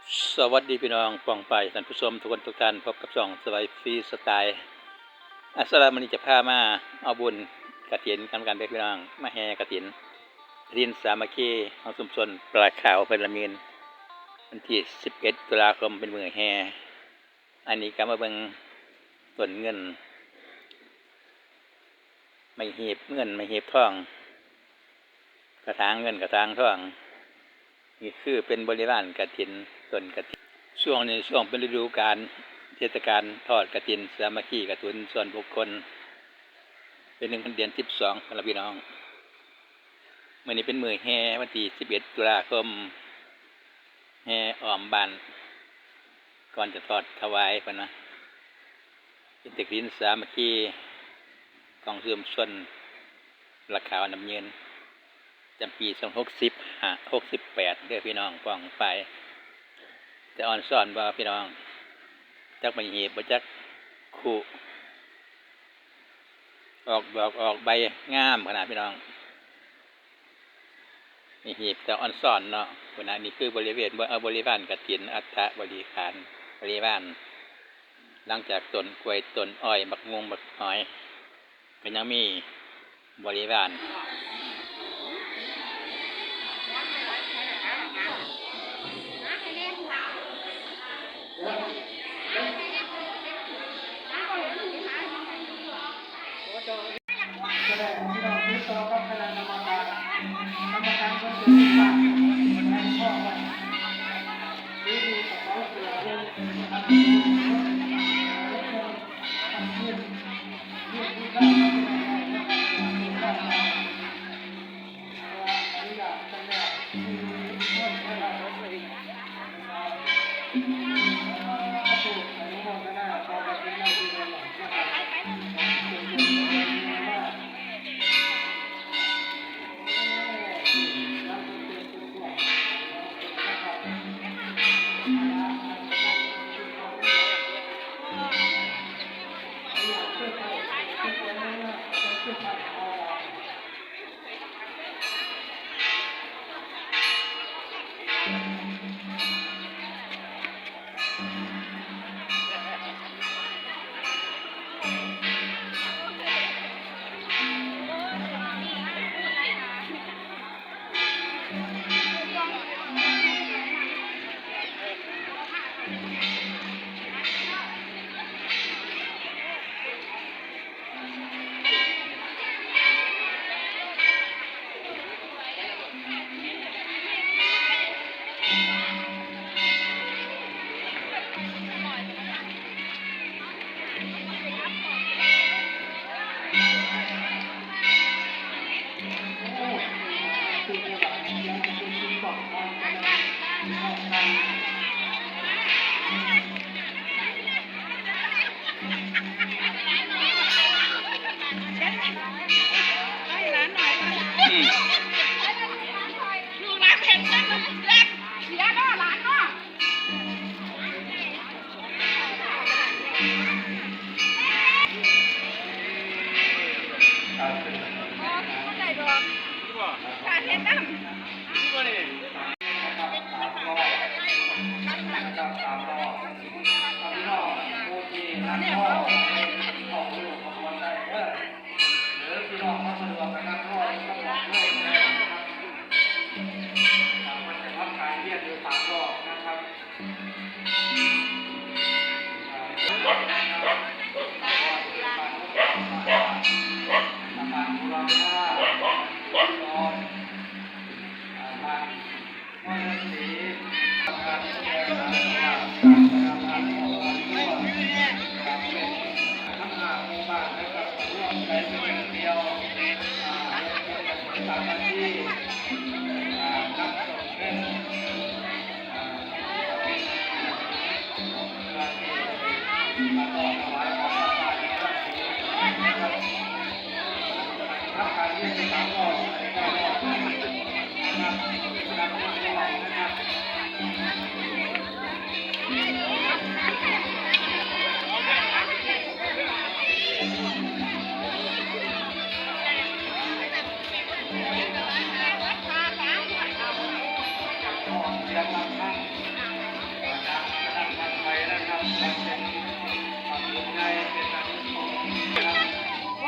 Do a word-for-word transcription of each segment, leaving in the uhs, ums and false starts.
สวัสดีพี่น้องป้องปายท่านผู้ชมทุกคนทุกท่าน พบกับช่องสบายฟรีสไตล์ อาสามื้อนี้จะพามาเอาบุญกฐินกันกันเด้อพี่น้อง มาแห่กฐิน กฐินสามัคคีของชุมชนปลาขาวอำเภอลำยืน วันที่สิบเอ็ดตุลาคมเป็นมื้อแห่ อันนี้ก็มาเบิ่งต้นเงิน ไม้หีบเงินไม้หีบทอง กระถางเงินกระถางทอง นี่คือเป็นบริวารกฐิน ต้นกฐิน ช่วงนี้ช่วงเป็นฤดูกาลเทศกาลทอดกฐินสามัคคีกฐินส่วนบุคคล เป็นหนึ่งเดือนสิบสองครับพี่น้อง มื้อนี้เป็นมื้อแห่วันที่สิบเอ็ดตุลาคม แห่อ้อมบ้าน ก่อนจะทอดถวายเพิ่นนะ เป็นกฐินสามัคคีของชุมชนปลาขาวน้ำยืน จำปีสองหกสิบห้า หกสิบแปดเด้อพี่น้องป้องปาย จะอ่อนซ้อนบ่พี่น้อง จักไม้หีบบ่จักคุ ออกดอกออกใบงามขนาดพี่น้อง ไม้หีบจะอ่อนซ้อนเนาะ ขนาดนี้คือบริเวณบ่ เอ่อ บริวารกฐิน อัฐบริขารบริวาร หลังจากต้นกล้วยต้นอ้อยบักม่วงบักหอย ก็ยังมีบริวาร แสดงพี่น้องติดต่อกับคณะกรรมการ กรรมการคนเดิมฝากแทนพ่อไว้ นี่มีกระเป๋าเสือวงนะครับ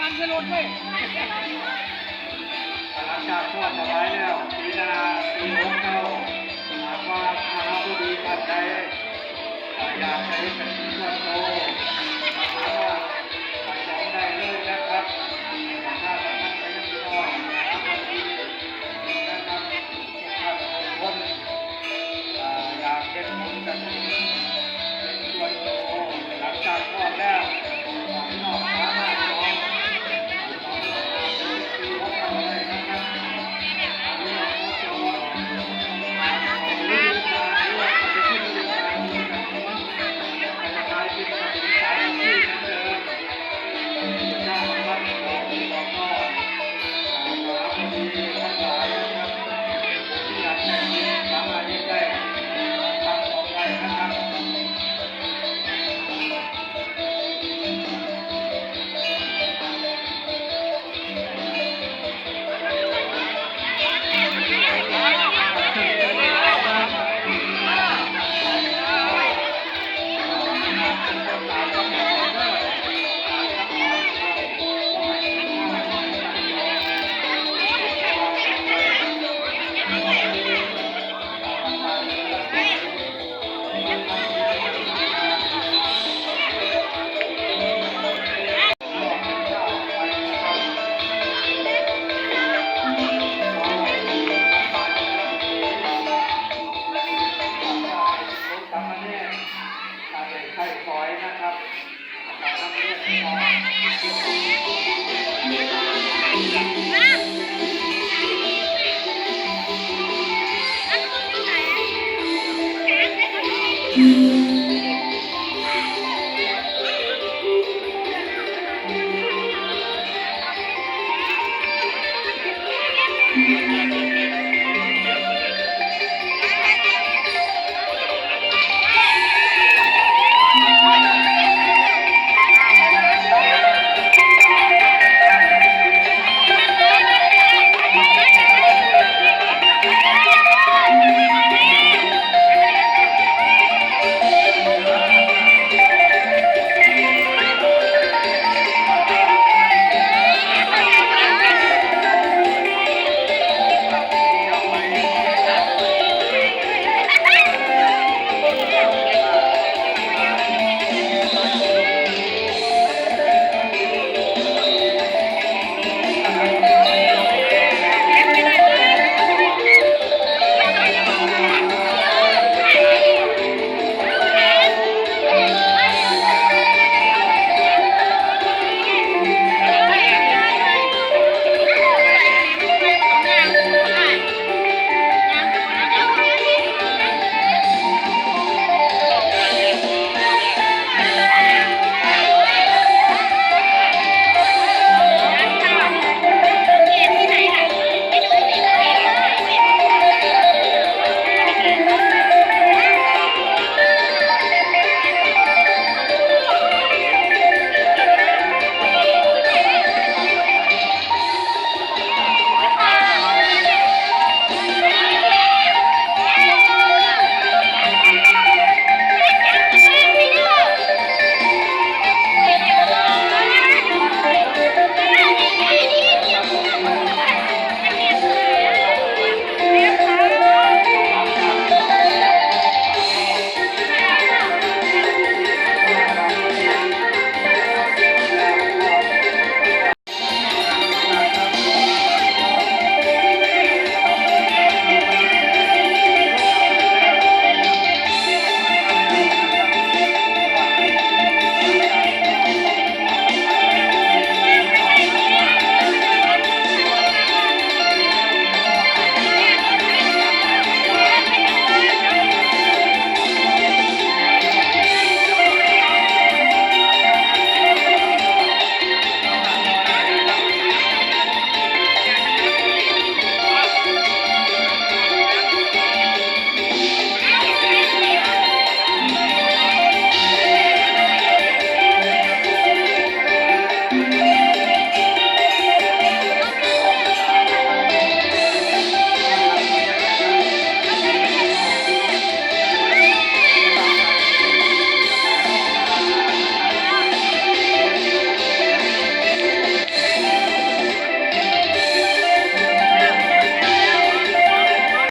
หลังจากทอดถวายแล้ว ปีหน้าปีหกเก้า หากว่าคณะบดีท่านใดอยากจะเฮ็ดเป็นส่วนตัว สามารถมาจองได้เลยนะครับ ถ้าท่านใดที่ชอบนะครับ ทุกท่านทุกคน อ่า อยากเฮ็ดบุญกฐินเป็นส่วนตัว หลังจากทอดแล้ว พี่น้องสามารถจอง ใส่ซอยนะครับ อืม